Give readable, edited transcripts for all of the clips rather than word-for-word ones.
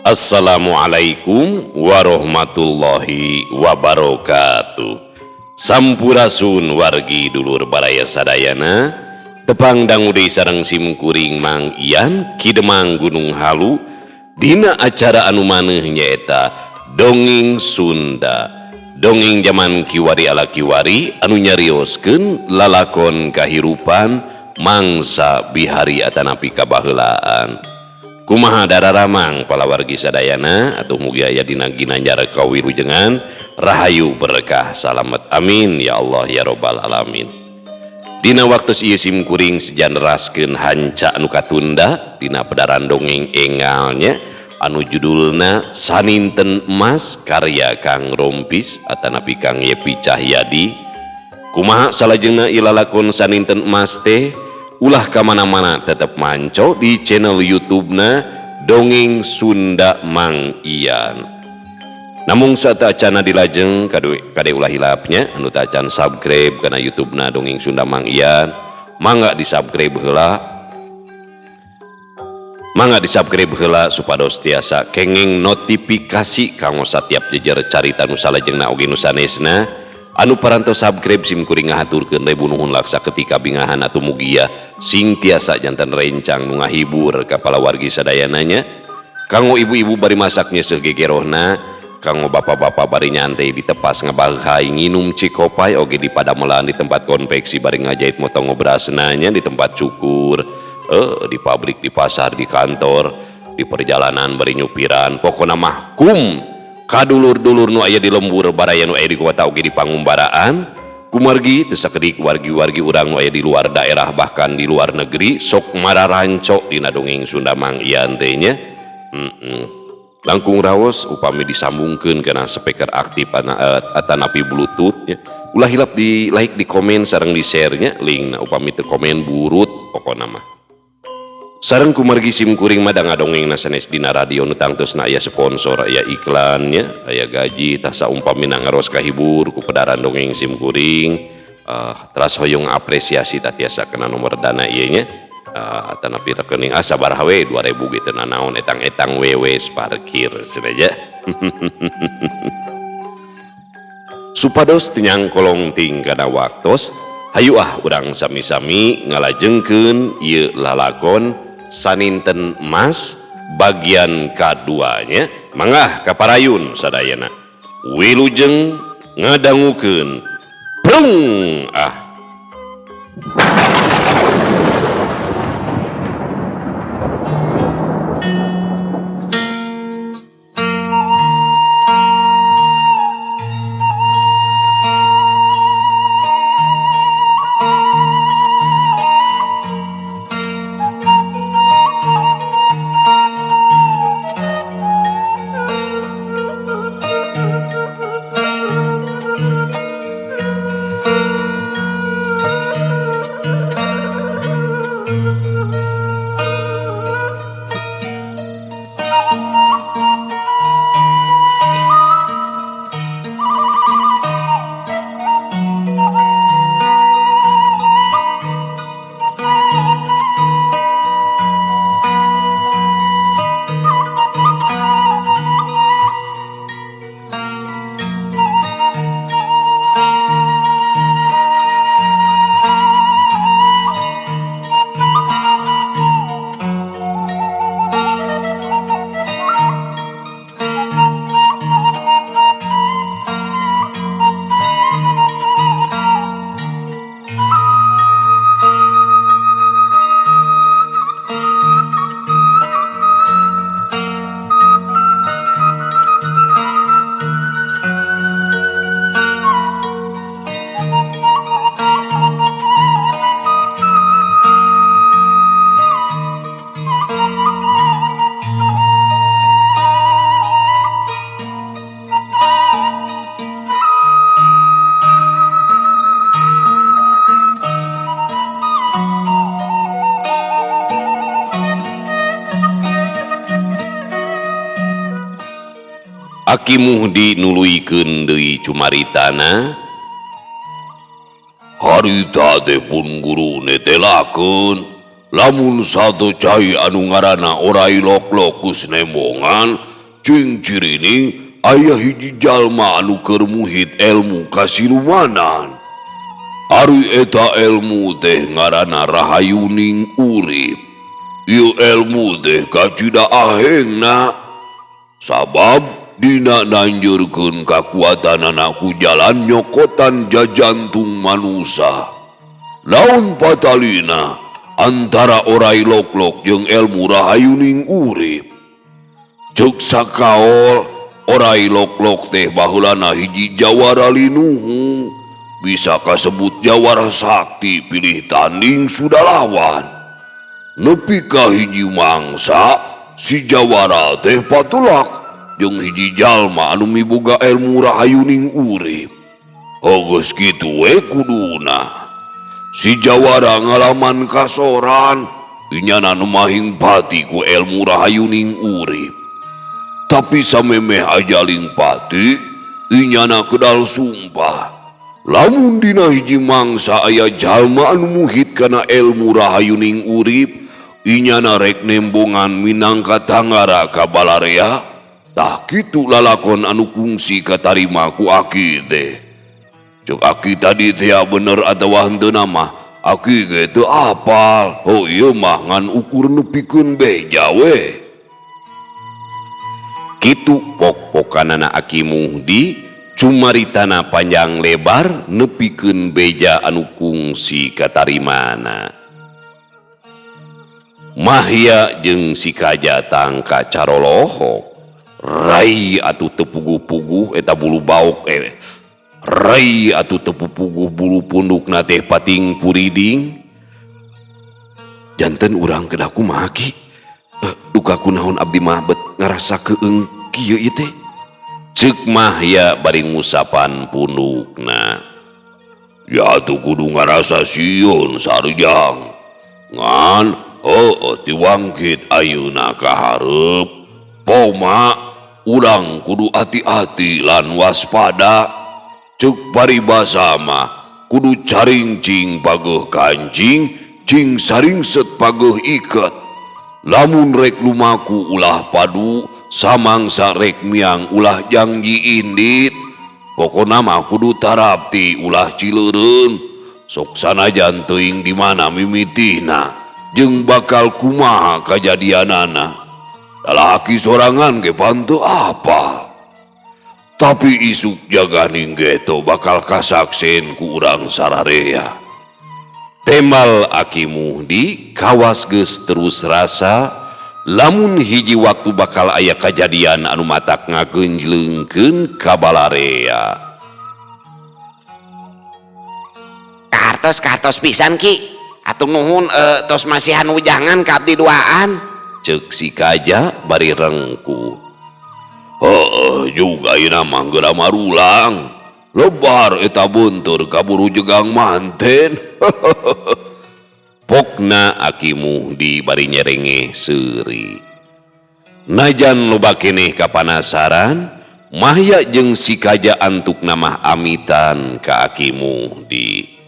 Assalamualaikum warahmatullahi wabarakatuh. Sampurasun wargi dulur baraya sadayana. Tepang dangu deui sareng sim kuring Mang Ian Ki Demang Gunung Halu dina acara anu maneuh nyaeta Dongeng Sunda. Dongeng zaman kiwari ala kiwari anu nyarioskeun lalakon kahirupan mangsa bihari atanapi kabaheulaan. Kumaha dararamang palawargi sadayana atuh mugi aya dina ginanjar kawilujengan rahayu berkah salamet amin ya Allah ya robbal alamin. Dina waktu ieu sim kuring sejan neraskeun hanca anu katunda dina pedaran dongeng engalnya anu judulna Saninten Emas karya Kang Rompis atanapi Kang Yepi Cahyadi. Kumaha salajengna ieu lalakon Saninten Emas teh? Ulah kamana-mana tetep manco di channel YouTube-na Dongeng Sunda Mang Ian. Namung saat acana dilajeng kade ulah hilapnya anu tacan subscribe kana YouTube-na Dongeng Sunda Mang Ian, mangga di-subscribe heula. Mangga di-subscribe heula supados tiasa kenging notifikasi kanggo satiap jejer carita nu salajengna oge nu sanesna. Anu parantos subscribe sim kuring ngahaturkeun ribu nuhun laksa ketika bingahan atuh mugia sing tiasa janten rencang nu ngahibur ka palawargi sadayananya. Kanggo ibu-ibu bari masak nyeuseuh gegerohna, kanggo bapak-bapak bari nyantai di tepas ngabahai nginum cikopai oge di padamelan di tempat konveksi bari ngajahit motong ngobrasnanya di tempat cukur, di pabrik, di pasar, di kantor, di perjalanan bari nyupiran, pokona mah kum kadulur-dulur nu aya di lembur baraya nu aya di kota oge di pangumbaraan. Kumargi teu sakedik wargi-wargi urang nu aya di luar daerah bahkan di luar negeri sok mararanco dina Dongeng Sunda Mang Ian teh nya. Langkung raos upami disambungkeun kana speaker aktif atanapi bluetooth nya. Ulah hilap di like, di komen sareng di share nya linkna, upami teu komen burut pokona mah. Sareng kumargi sim kuring mah da ngadongengna sanes dina radio nu tangtosna aya sponsor, aya iklannya, aya gaji, tah saumpamina ngaros kahibur ku pedaran dongeng sim kuring, teras hoyong apresiasi tah tiasa kena nomor dana ieu nya, atanapi rekening sabaraha we 2000 gitu nanaon etang-etang wewe parkir cenah nya. Supados teu nyangkolong ting kana waktos, hayu ah urang sami-sami ngalajengkeun ieu lalakon Saninten Emas bagian kaduanya. Mangga kaparayun sadayana wilujeng ngadangukeun prung ah. Aki Muhdi nuluykeun deui cumaritana. Harita teh pun guru netelakeun lamun satu cai anu ngaranna orai lok-lok geus nembongan Cing cirining aya hiji jalma anu keur muhit elmu kasilumanan. Ari eta elmu teh ngaranna Rahayuning Urip. Ieu elmu teh kacida ahengna. Sabab dina nanjeurkeun kakuatanana ku jalan nyokotan jajantung manusa. Naon patalina antara orai loklok jeung elmu Rahayuning Urip. Ceuk sakaol orai loklok teh baheulana hiji jawara linuhu. Bisa kasebut jawara sakti pilih tanding sudah lawan. Nepi ka hiji mangsa si jawara teh patulak jeung hiji jalma anu miboga elmu Rahayuning Urip. Geus kitu we kuduna. Si jawara ngalaman kasoran inyana nu mahing pati ku elmu Rahayuning Urip. Tapi samemeh ajaling pati inyana kedal sumpah. Lamun dina hiji mangsa aya jalma anu muhit kana elmu Rahayuning Urip, inyana rek nembongan minangka tangara ka balarea. Tah kitu lalakon anu kungsi katarima ku aki teh. Ceuk aki tadi teh bener atawa henteu mah, aki ge teu apal. Oh ieu mah ngan ukur nepikeun beja we. Kitu pok-pokanana Aki Muhdi cumaritana panjang lebar nepikeun beja anu kungsi katarimana. Mahya jeung si Kaja tangka carolohok. Rai atuh teu puguh-puguh eta bulu baok Rai atuh teu puguh bulu pundukna teh pating puriding. Janten urang kedah kumaha ki? Duka kunaon abdi mah bet ngarasa keung kieu ieu teh. Ceuk Mahya bari ngusapan pundukna. Ya atuh kudu ngarasa sieun sarjang. Ngan heueuh tiwangkit ayeuna ka hareup. Poma urang kudu hati-hati lan waspada. Ceuk paribasa mah kudu caringcing pageuh kancing, cing saringset pageuh iket. Lamun rek lumaku ulah padu, samangsa rek miang ulah jangji indit. Pokona mah kudu tarapti ulah cileureun. Sok sanajan teuing di mana mimitina jeung bakal kumaha kajadianana. Lalaki sorangan ge pan teu apal. Tapi isuk jaganing geto bakal kasaksen ku urang sararea. Temal Aki Muhdi kawas geus terus rasa lamun hiji waktu bakal aya kajadian anu matak ngagenjleungkeun ka balarea. Kartos-kartos pisan Ki. Atuh nuhun tos masihan ujangan ka abdi duaan. Ceuk si Kaja bari rengkuh. Heueuh juga ayeuna mah geura marulang. Lebar eta beunteur kaburu jegang manten. Pokna Aki Muhdi bari nyerenge seuri. Najan loba keneh kapanasaran, Mahya jeung si Kaja antukna mah amitan ka Aki Muhdi.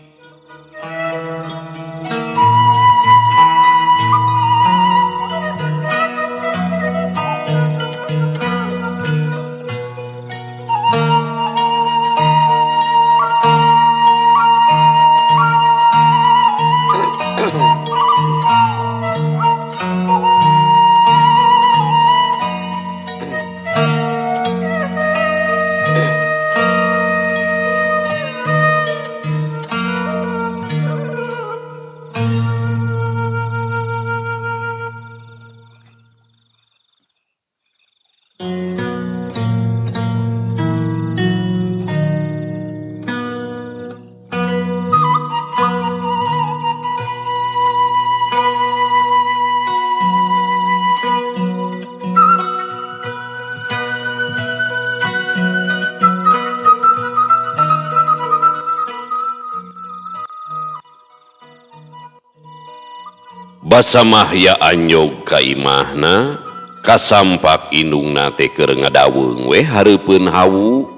Basa Mahya anjog ka imahna, kasampak indungna teh keur ngadaweung we hareupeun hawu.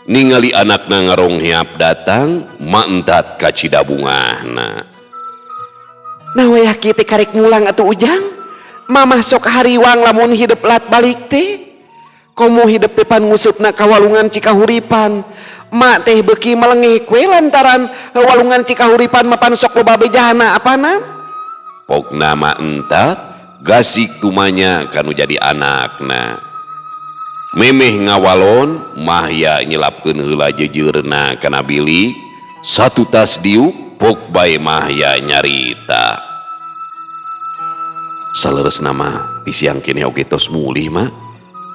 Ningali anakna ngarongheap datang, mantat ka cidabungahna. Nah wayah kieu teh karek mulang atuh Ujang. Mamah sok hariwang lamun hidup lat balik teh. Komo hidep teh pan nguseupna ka walungan Cikahuripan. Mak teh beuki melengeh we lantaran walungan Cikahuripan mapan sok loba bejana apana? Pokna Ma Entat gasik tumanya kanu jadi anakna. Memeh ngawalon Mahya nyelapkeun heula jeujeurna kana bilik satu tas diuk pok bae Mahya nyarita. Saleresna mah ti siang keneh oge tos mulih mah.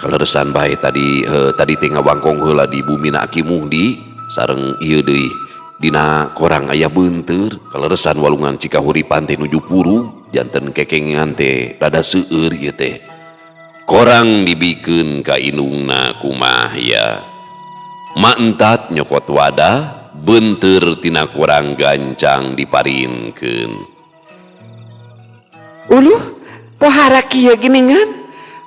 Kaleresan bae tadi tadi teh ngawangkong heula di bumina Aki Muhdi sareng ieu deui dina korang aya beunteur. Kaleresan walungan Cikahuripan teh nuju purug janten kekengan teh rada seueur ieu teh. Korang dibikeun ka indungna ku Mahya. Ma Entat nyokot wadah beunteur tina korang gancang diparinkeun. Uluh, pohara kieu giningan.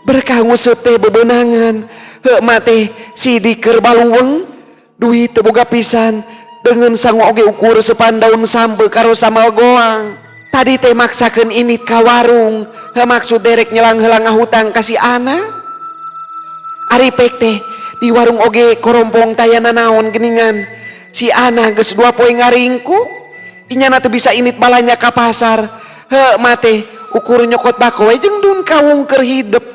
Berkah nguseup teh bebenangan. Heuh mah teh sidik keur baluweung, duit teu boga pisan, deungeun sangu oge ukur sepan daun sampe karo samal goang. Tadi teh maksakeun init ka warung, heuh maksud derek nyelang heula ngahutang ka si Ana. Ari pek teh di warung oge korompong taya nanaon geningan. Si Ana geus 2 poe ngaringkuk, inyana teu bisa init balanja ka pasar. Heuh mah teh ukur nyokot bako we jeung dun kawung keur hidep.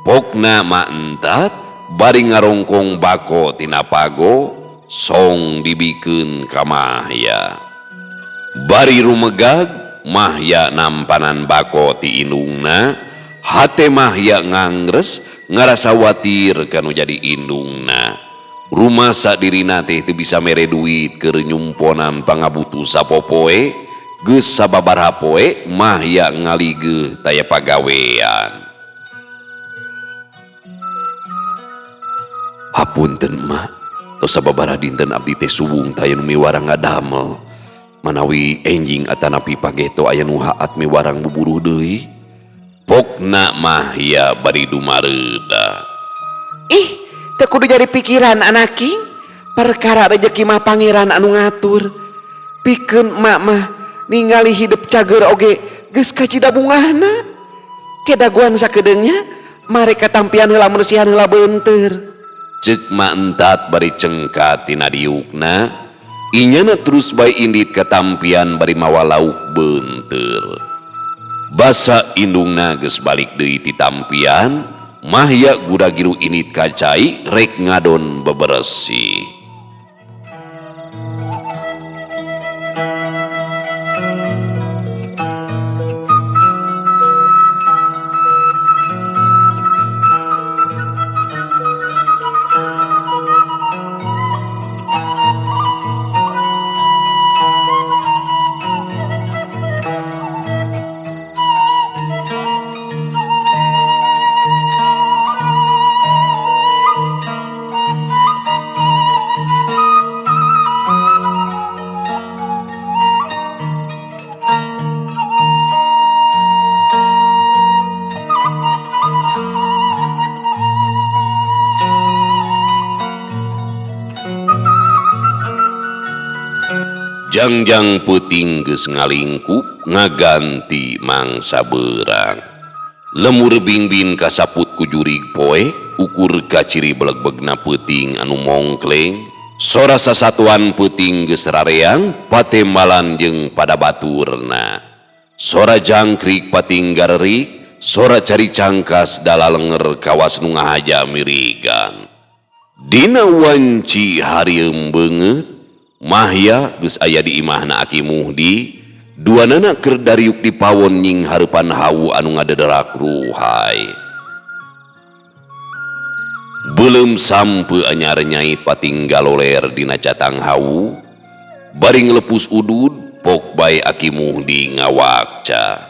Pokna Ma Entat bari ngarongkong bako tina pago song dibikeun ka Mahya. Bari rumegag Mahya nampanan bako ti indungna, hate Mahya ngangres ngarasa watir kanu jadi indungna. Rumasa dirina teh teu bisa mere duit keur nyumponan pangabutuh sapopoe, geus sababaraha poe Mahya ngaligeuh taya pagawean. Hapunten mak, tos sababaraha dinten abdi teh suwung taya nu miwarang ngadamel. Manawi enjing atanapi pageto aya nu haat miwarang buburuh deui. Pokna Mahya bari dumareuda. Ih, teu kudu jadi pikiran anaking. Perkara rejeki mah pangeran anu ngatur. Pikeun emak mah ningali hidup cager oge geus kacida bungahna. Kedaguan sakedeungnya mareka tampian heula mersihan heula beunteur. Ceuk Ma Entat bari cengkat tina diukna, inyana terus bae indit katampian bari mawa lauk beunteur. Basa indungna geus balik deui ti tampian, Mahya gura-giru indit ka cai rek ngadon beberesih. Jangjang peuting geus ngalingkup ngaganti mangsa beurang. Lemur bingbin kasaput ku jurig poek ukur kaciri belegbegna peuting anu mongkleng. Sora sasatuan peuting geus rareang patembalan jeung pada baturna. Sora jangkrik pating garerik, sora cari cangkas dalalenger kawas nu ngahaja mirigan. Dina wanci harieum beungeut, Mahya geus aya di imahna Aki Muhdi, duanana keur dariuk di pawon nying hareupan hawu anu ngadederak ruhai. Beuleum sampe anyar nyait pating galoler dina catang hawu, bari nglepus udud pok bae Aki Muhdi ngawakca.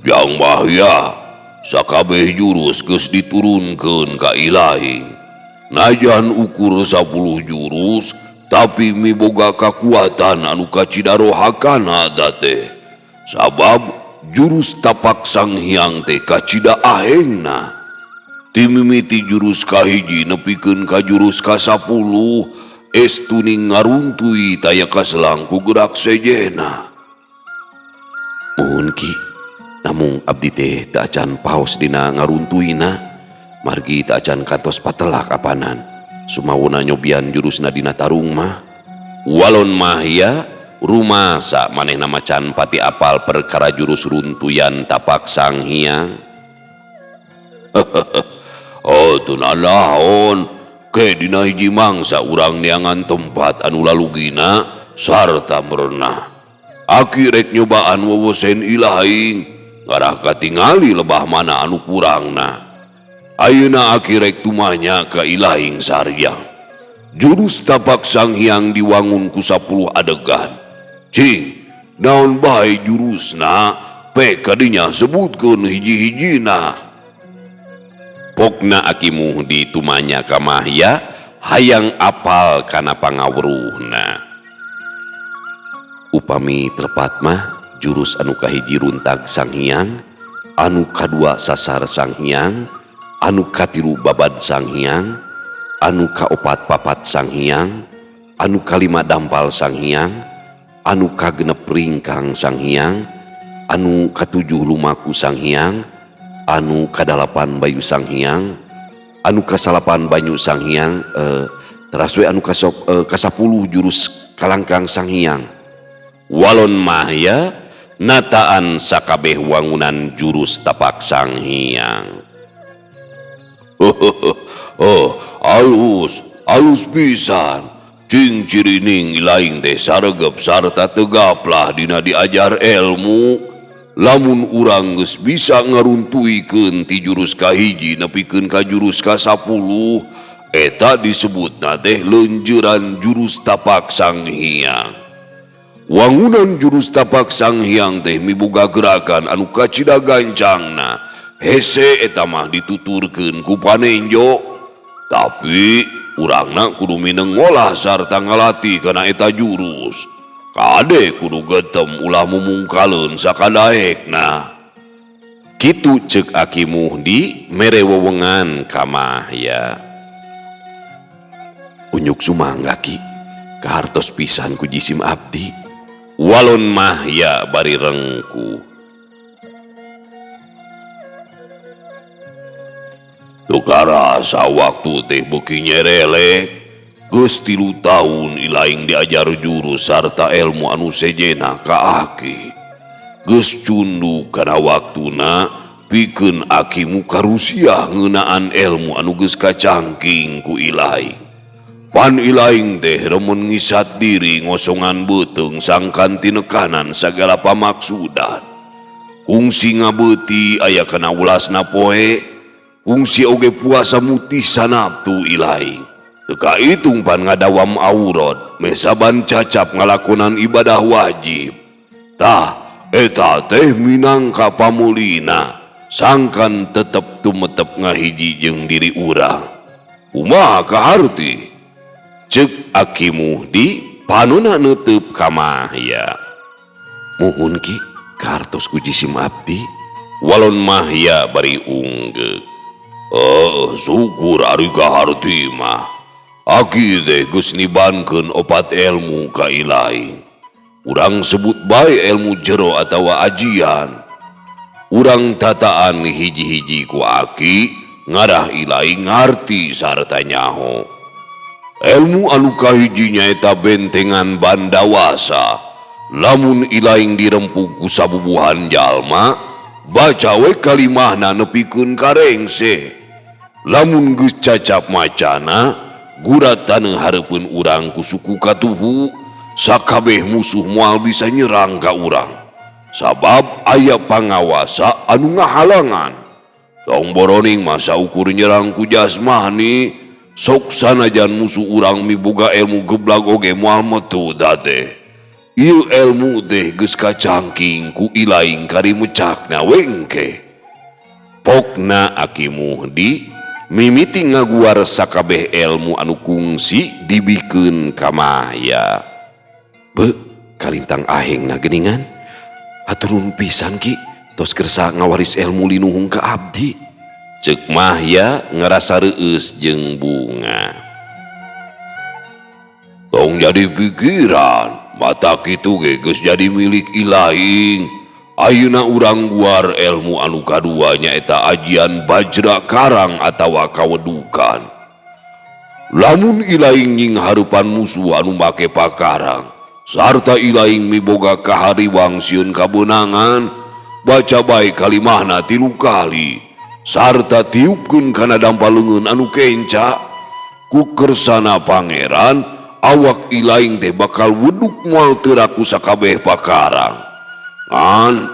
Jang Mahya, sakabeh jurus geus diturunkeun ka Ilahi. Najan ukur 10 jurus, tapi miboga kakuatan anu kacida rohakana teh. Sabab jurus tapak Sang Hyang teh kacida ahengna. Timimiti jurus kahiji nepikeun ka jurus ka-10, estuning ngaruntui taya kaselang ku gerak sejena. Muhun Ki, namung abdi teh teu acan paos dina ngaruntuina. Margi teu acan kantos patelak apanan. Sumawona nyobian jurusna dina tarung mah. Walon Mahya rumasa manehna macan pati apal perkara jurus runtuyan tapak Sang Hyang. Oh teu nanaon ke dina hiji mangsa urang neangan tempat anu lalugina sarta merenah. Aki rek nyobaan wewesen ilaing ngarah katingali lebah mana anu kurangna. Ayeuna aki rek tumanya ka ilaing Saryang. Jurus tapak Sang Hyang diwangun ku 10 adegan. Cing, naon bae jurusna pek kadinya sebutkeun hiji-hijina. Pokna Aki Muhdi tumanya ka Mahya hayang apal kana pangawruhna. Upami telepat mah jurus anu kahiji runtag Sang Hyang, anu kadua sasar Sang Hyang, anu katilu babad Sang Hyang, anu kaopat papat Sang Hyang, anu kalima dampal Sang Hyang, anu kagenep ringkang Sang Hyang, anu katujuh lumaku Sang Hyang, anu kadalapan bayu Sang Hyang, anu kasalapan banyu Sang Hyang, teras we anu kasapuluh jurus kalangkang Sang Hyang. Walon Mahya nataan sakabeh wangunan jurus tapak Sang Hyang. Oh, alus, alus pisan. Cing cirining ilaing teh saregep sarta tegaplah dina diajar ilmu. Lamun urang geus bisa ngaruntuikeun ti jurus kahiji nepikeun ka jurus ka-10, eta disebutna teh leunjeuran jurus tapak Sang Hyang. Wangunan jurus tapak Sang Hyang teh miboga gerakan anu kacida gancangna. Hese eta mah dituturkeun ku panenjo, tapi urangna kudu mineng ngolah sarta ngalatih kana eta jurus. Kade kudu getem ulah mumungkaleun sakadaekna. Kitu ceuk Aki Muhdi mere wewengan ka Mahya. Unyuk sumangga Ki, kahartos pisan ku jisim abdi. Walon Mahya bari rengku. Teu karasa waktu teh beuki nyerelek. Geus 3 tahun ilaing diajar jurus sarta ilmu anu sejena ka aki. Geus cunduk kana waktuna pikeun aki mukarusiah ngeunaan ilmu anu geus kacangking ku ilaing. Pan ilaing teh remen ngisat diri ngosongan beuteung sangkan tinekanan sagala pamaksudan. Kungsi ngabeuti aya kana ulasna poe, kungsi oge puasa mutih sanaptu ilaing. Teu kaitung pan ngadawam aurat, mesaban cacap ngalakonan ibadah wajib. Tah, eta teh minangka pamulina, sangkan tetep tumetep ngahiji jeung diri urang. Kumaha kaharti? Ceuk Aki Muhdi panona neuteub ka Mahya. Muhun Ki, kartos ku jisim abdi. Walon Mahya bari unggeuk. Syukur ari kaharti mah. Aki teh geus nibankeun opat ilmu ka ilaing. Urang sebut bae ilmu jero atawa ajian. Urang tataan hiji-hiji ku aki ngarah ilaing ngarti sarta nyaho. Ilmu anu kahiji nyaeta bentengan bandawasa. Lamun ilaing dirempug ku sabubuhan jalma, baca we kalimahna nepikeun ka rengse. Lamun geus cacap macana, gurat taneuh hareupeun urang ku suku katuhu, sakabeh musuh moal bisa nyerang ka urang. Sabab aya pangawasa anu ngahalangan. Tong boroning masa ukur nyerang ku jasmani, sok sanajan musuh urang miboga ilmu geblag oge moal metu teh. Ieu ilmu teh geus kacangking ku ilaing kari mecakna we engke. Pokna Aki Muhdi mimiti ngaguar sakabeh ilmu anu kungsi dibikeun ka Mahya. Be, kalintang ahengna geuningan. Haturun pisan Ki, tos kersa ngawaris ilmu linuhung ka abdi. Ceuk Mahya ngarasa reueus jeung bunga. Tong jadi pikiran, mata kitu ge geus jadi milik ilaing. Ayeuna urang guar ilmu anu kadua nyaeta ajian Bajra Karang atawa kawedukan. Lamun ilaing nying hareupan musuh anu make pakarang sarta ilaing miboga kahariwang sieun kabeunangan, baca bae kalimahna 3 kali sarta tiupkeun kana dampa leungeun anu kenca. Ku kersana pangeran awak ilaing teh bakal weduk moal teu ku sakabeh pakarang. Ngan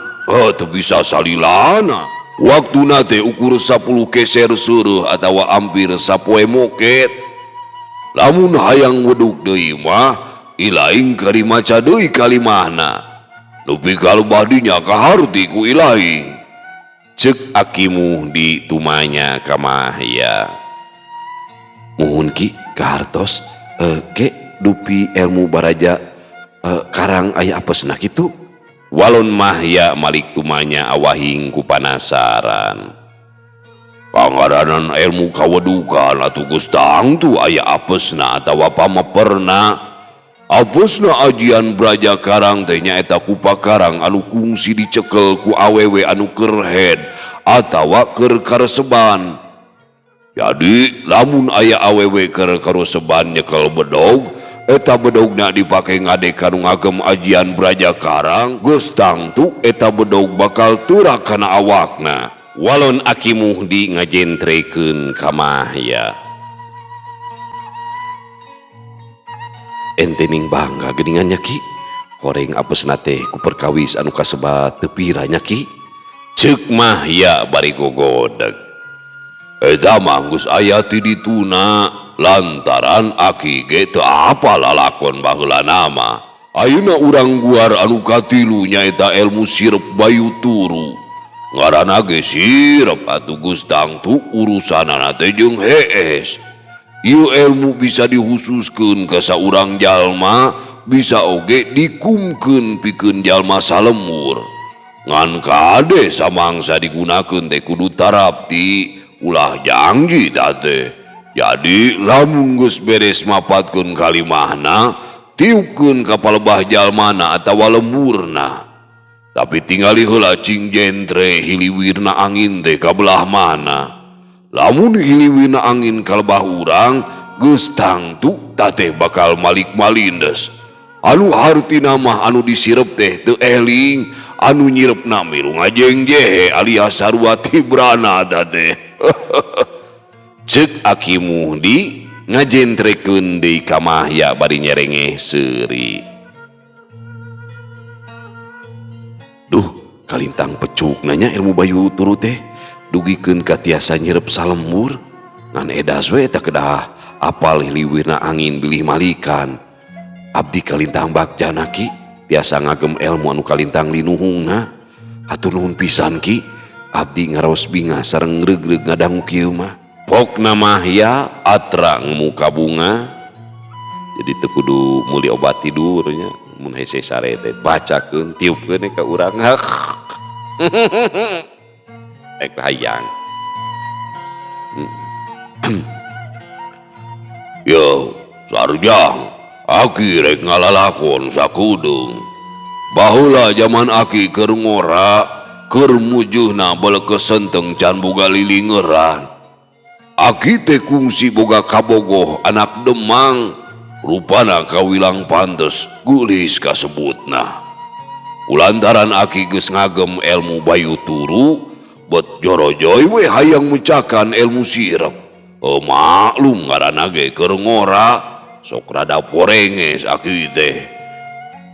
teu bisa salilana. Waktuna teh ukur 10 keser seuruh atawa ampir sapoe moket. Lamun hayang weduk deui mah ilaing kari maca deui kalimahna. Nepi ka lebah dinya kaharti ku ilaing. Ceuk Aki Muhdi tumanya ka Mahya. Muhun Ki kahartos ke dupi ilmu baraja karang aya apesna kitu. Walon Mahya malik tumanya awahing ku panasaran. Pangaranan ilmu kawedukan atuh geus tangtu aya apesna atawa pamaperna. Apesna ajian Braja Karang teh nyaeta ku pakarang anu kungsi dicekel ku awewe anu keur head atawa keur kareseban. Jadi lamun aya awewe keur kareseban nyekel bedog, eta bedogna dipake ngadek kanu ngagem ajian Braja Karang, geus tangtu eta bedog bakal turak kana awakna. Walon Aki Muhdi ngajentrekeun ka Mahya. Ente ning bangga geuningan nya Ki. Horeng apesna teh ku perkawis anu kasebat teu pira nya Ki. Ceuk Mahya bari gogodeg. Eta mah geus aya ti dituna lantaran aki ge teu apal lalakon baheula mah. Ayeuna urang guar anu katilu nyaeta ilmu sirep bayu turu. Ngaranna ge sirep atuh geus tangtu urusanana teh jeung hees. Ieu ilmu bisa dihususkeun ka saurang jalma, bisa oge dikumkeun pikeun jalma salemur. Ngan kade samangsa digunakeun teh kudu tarapti, ulah janji teh. Jadi lamun geus beres mapatkeun kalimahna, tiupkeun ka palebah jalmana atawa lemburna. Tapi tingali heula cing jentre hiliwirna angin teh ka belah mana. Lamun hiliwirna angin ka lebah urang, geus tangtu tateh bakal malik malindes. Anu hartina mah anu disirep teh teu eling, anu nyirepna milu ngajengjehe alias sarua tibrana teh. Ceuk Aki Muhdi ngajentrekeun deui ka Mahya bari nyerengeh seuri. Duh, kalintang pecuk nanya ilmu bayu turu teh. Dugikeun ka tiasa nyirep salembur. Ngan edas we eta kedah apal hiliwirna angin bilih malikan. Abdi kalintang bakjana Ki, tiasa ngagem ilmu anu kalintang linuhungna. Hatur nuhun pisan Ki, abdi ngaraos bingah sareng regreg ngadangu kieu mah. Pokna Mahya atra ngmuka bunga. Jadi teu kudu meuli obat tidur nya, mun hese sare teh bacakeun tiupkeun ka urang. Ek hayang. Yo, Sarjang, aki rek ngalalakon sakudeung. Baheula jaman aki keur ngora, keur mujuhna beleukes senteng can boga lilingeran. Aki teh kungsi boga kabogoh anak Demang, rupana kawilang pantes geulis kasebutna. Kulantaran aki geus ngagem ilmu bayu turu, bet jorojoy we hayang mecakan ilmu sirep. Maklum ngaranna ge keur ngora, sok rada porenges aki teh.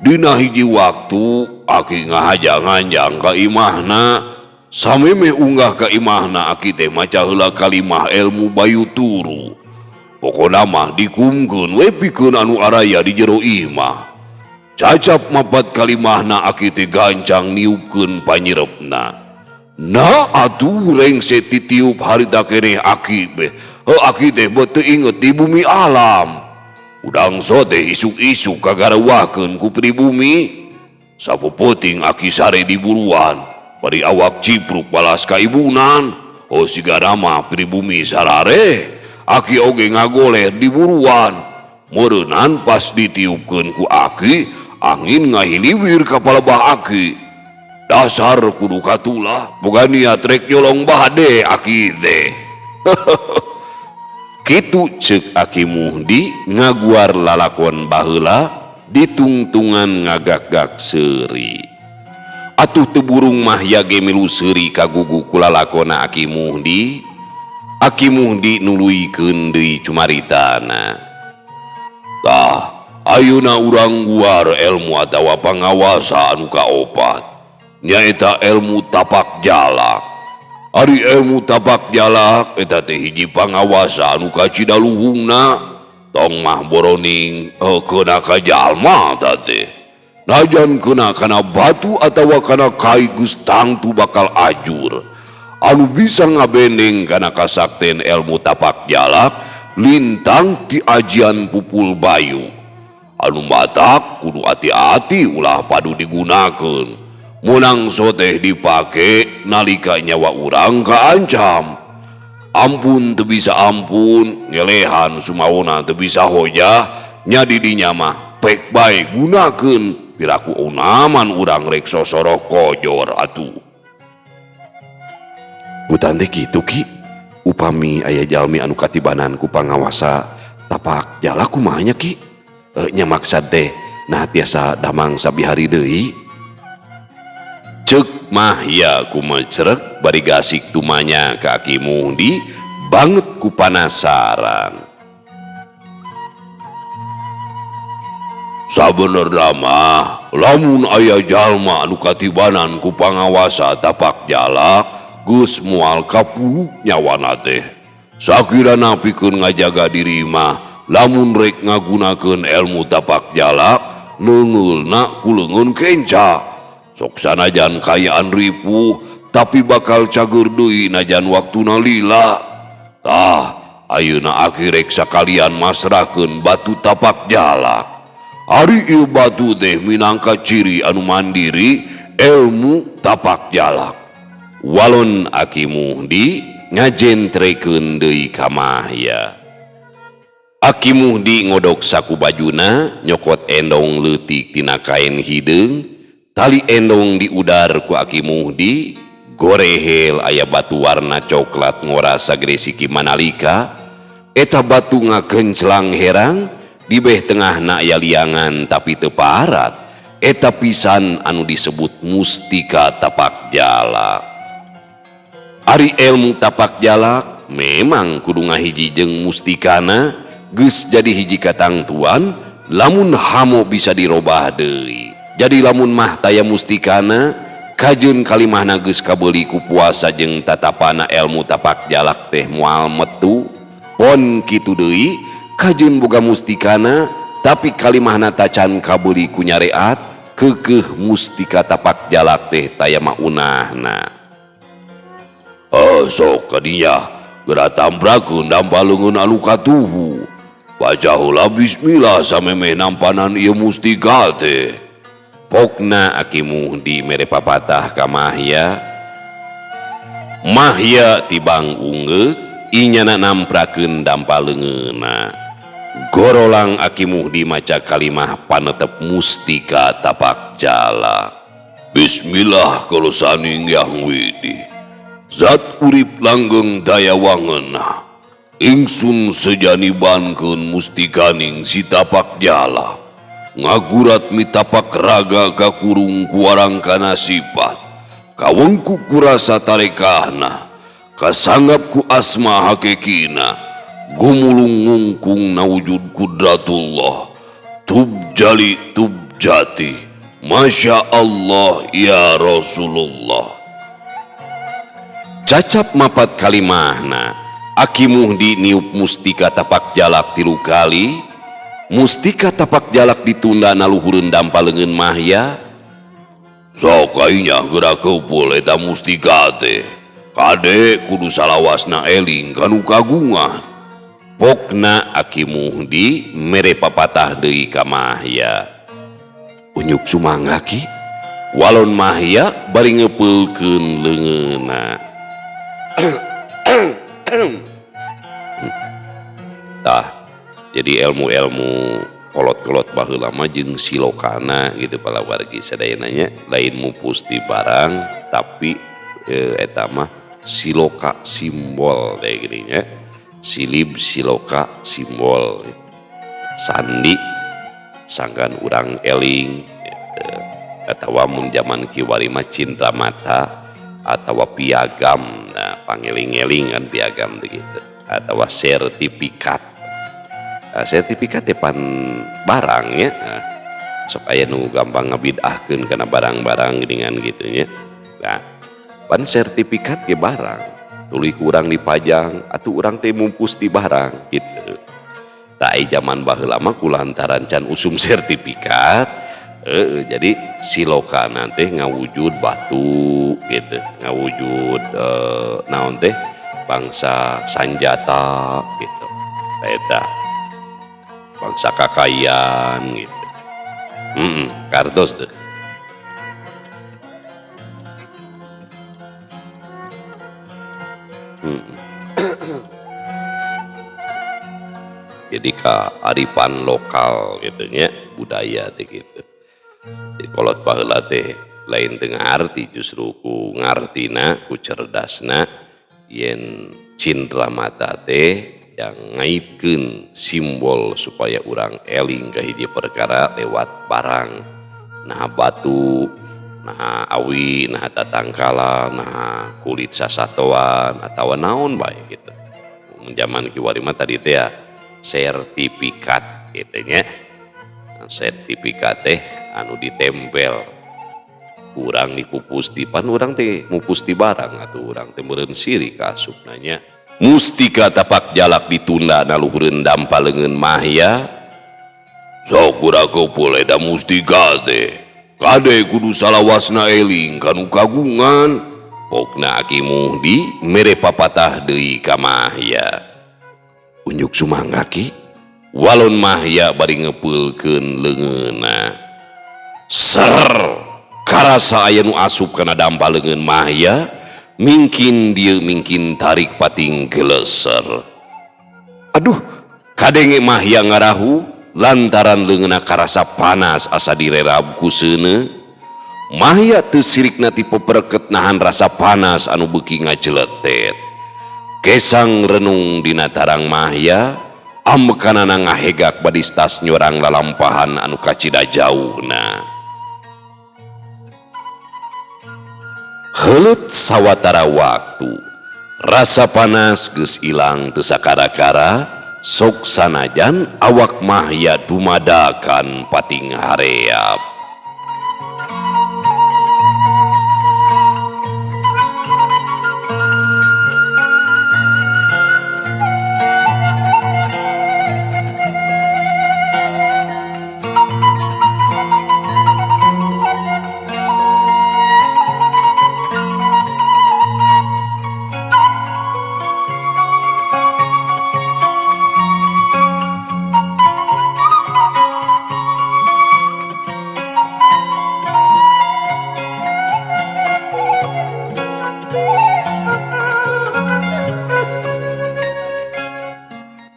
Dina hiji waktu aki ngahaja nganjang ka imahna. Samemeh unggah ka imahna aki teh maca heula kalimah ilmu bayu turu. Pokona mah dikumkeun we pikeun anu araya di jero imah. Cacap mapat kalimahna aki teh gancang niupkeun panyirepna. Nah atuh rengse titiup harita keneh aki beh. Heuh aki teh beut teu inget di bumi alam. Udang so teh isuk-isuk kagarawakeun ku pribumi. Sapeupeting aki sare di buruan. Bari awak cipruk balas ka ibunan. Oh sigana mah pribumi sarare. Aki oge ngagoleh di buruan. Meureunnan pas ditiupkeun ku aki, angin ngahiliwir ka palebah aki. Dasar kudu katulah boga niat rek nyolong bade aki teh. Kitu ceuk Aki Muhdi ngaguar lalakon baheula ditungtungan ngagak-gak seuri. Atuh teu burung Mahya ge milu seuri kagugu ku lalakonna Aki Muhdi. Aki Muhdi nuluykeun deui cumaritana. Tah, ayeuna urang guar elmu atawa pangawasa anu kaopat. Nyaeta elmu tapak jalak. Ari elmu tapak jalak eta teh hiji pangawasa anu kacida luhungna. Tong mah boroning keuna ka jalma ta teh. Najan keuna kana batu atawa kana kai geus tangtu bakal ajur. Anu bisa ngabendeng kana kasakten elmu tapak jalak lintang ti ajian pupul bayu. Anu matak kudu hati-hati ulah padu digunakeun. Menang soteh dipake nalika nyawa urang kaancam. Ampun teu bisa ampun, ngelehan sumawona teu bisa hojah, nya di dinya mah pek bae gunakeun piraku unaman urang rek sosoroh kojor atuh. Kutan teh kitu Ki, upami aya jalmi anu katibanan ku pangawasa tapak jalak kumaha nya Ki? Nya maksad teh nah tiasa damang sabihari deui. Ceuk Mahya kumecrek bari gasik tumanya ka Aki Muhdi banget ku panasaran. Sabenerna mah lamun aya jalma anu katibanan ku pangawasa tapak jalak geus moal kapuluk nyawana teh. Sakirana pikeun ngajaga diri mah lamun rek ngagunakeun elmu tapak jalak neungeulna ku leungeun kenca. Sok sanajan kayaan ripuh tapi bakal cager deui najan waktuna lila. Tah, ayeuna aki rek sakalian masrahkeun batu tapak jalak. Ari ieu batu teh minangka ciri anu mandiri elmu tapak jalak. Walon Aki Muhdi ngajentrekeun deui ka Mahya. Aki Muhdi ngodok saku bajuna nyokot endong leutik tina kain hideung. Tali endong diudar ku Aki Muhdi, gorehel aya batu warna coklat ngora sagede siki manalika. Eta batu ngagenclang herang, di beh tengahna aya liangan tapi teu parat. Eta pisan anu disebut mustika tapak jalak. Ari elmu tapak jalak memang kudu ngahiji jeung mustikana, geus jadi hiji katangtuan, lamun hamo bisa dirobah deui. Jadi lamun mah taya mustikana, kajeun kalimahna geus kabeuli ku puasa jeung tatapana elmu tapak jalak teh moal metu. Pon kitu deui, kajeun boga mustikana, tapi kalimahna tacan kabeuli ku nyareat, keukeuh mustika tapak jalak teh taya maunahna. Sok kadinya, geura tambrakeun dampa leungeun anu katuhu. Baca heula bismillah samemeh nampanan ieu mustika teh. Pokna Aki Muhdi mere papatah ka Mahya. Mahya tibang ungeuk, inyana namprakeun dampa leungeunna. Gorolang Aki Muhdi maca kalimah panetep mustika tapak jalak. Bismillah kolosaning yang widi. Zat urip langgeng daya wangena. Ingsun sejanibankeun mustikaning si tapak jalak. Ngagurat mitapak raga kakurung kuarang kana sifat. Kawengku kurasa tarekahna. Kasanggap ku asma hakekina. Gumulung ngungkung nawujud kudratullah. Tubjali tubjati. Masya Allah ya Rasulullah. Cacap mapat kalimahna. Aki Muhdi niup mustika tapak jalak 3 kali. Mustika tapak jalak ditunda naluhureun dampa leungeun Mahya. Sok kainya geura keupul eta mustika teh. Kade kudu salawasna eling kanu kagungan. Pokna Aki Muhdi mere papatah deui ka Mahya. Unyuk sumangga Ki. Walon Mahya bari ngepeulkeun leungeunna. Tah, jadi ilmu-ilmu Kolot-kolot baheula mah jeung silokana gitu palawargi sadayana nya, lain mupus di barang tapi eta mah siloka simbol teh gini nya. Silib siloka simbol sandi sangkan urang eling gitu. Atawa mun zaman kiwari mah cindra mata atawa piagam, nah pangeling-eling kan piagam teh gitu, atawa sertifikat. Nah, sertifikat depan barang ya. Nah, sok aya nu gampang ngabid'ahkeun kana barang-barang geuningan gitu nya. Nah, pan sertifikat ge barang, tuluy ku urang dipajang atuh urang teh mungkus di barang gitu. Tah ai zaman baheula mah kulantaran can usum sertifikat, jadi silokana teh ngawujud batu gitu, ngawujud naon teh bangsa sanjata gitu. Eta bangsa kakayan gitu. Kartos tuh. Jadi kearifan lokal gitu nya, budaya teh gitu. Jadi kolot baheula teh lain teu ngarti, justru ku ngartina, ku cerdasna yen cindra mata teh yang ngaitkeun simbol supaya urang eling ka hiji perkara lewat barang. Nah batu, nah awi, nah tatangkalan, nah kulit sasatoan atawa naon bae gitu. Mun zaman kiwari mah tadi teh ya sertifikat gitu nya. Sertifikat teh anu ditempel urang dipupus di pan urang teh mupus di barang atuh urang teh meureun sirik ka asupna nya. Mustika tapak jalak ditunda naluhureun dampa leungeun Mahya. Sok urang keupul eta mustika teh. Kade kudu salawasna eling kanu kagungan. Pokna Aki Muhdi mere papatah deui ka Mahya. Unjuk sumangga Ki. Walon Mahya bari ngepeulkeun leungeunna. Ser karasa aya nu asup kana dampa leungeun Mahya, mingkin dieu mingkin tarik pating geleser. Aduh, kadenge Mahya ngarahu lantaran leungeunna karasa panas asa direrab ku seuneu. Mahya teu sirikna ti pepereket nahan rasa panas anu beuki ngajeletet. Kesang renung dina tarang Mahya, ambekanana ngahegak badistas nyorang lalampahan anu kacida jauhna. Heuleut sawatara waktu, rasa panas geus ilang teu sakara-kara, sok sanajan awak Mahya dumadakan pating hareap.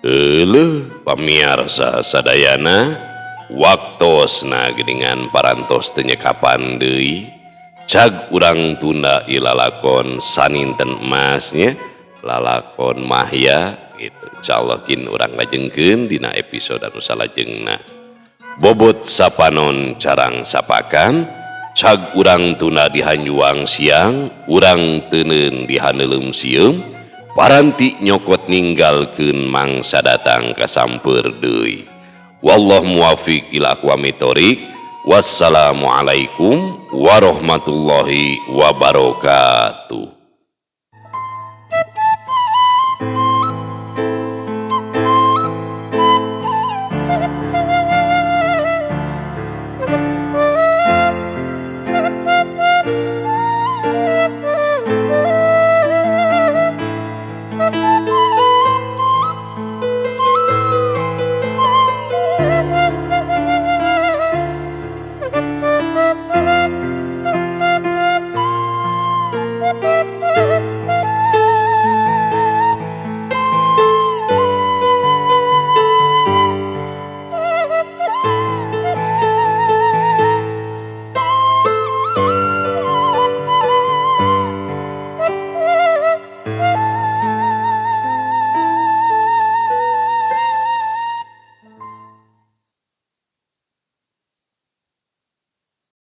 Euleuh pamiarsa sadayana, waktosna geuningan parantos teu nyekapan deui. Cag urang tunda ieu lalakon saninten emasnya, lalakon Mahya gitu. Insyaallah kin urang lajengkeun dina episode anu salajengna. Bobot sapanon carang sapakan, cag urang tunda di hanjuang siang, urang teuneun di haneuleum sieum. Paranti nyokot ninggalkeun mangsa datang kasamper deui. Wallahu muwafiq ila aqwamit thoriq. Wassalamualaikum warahmatullahi wabarakatuh.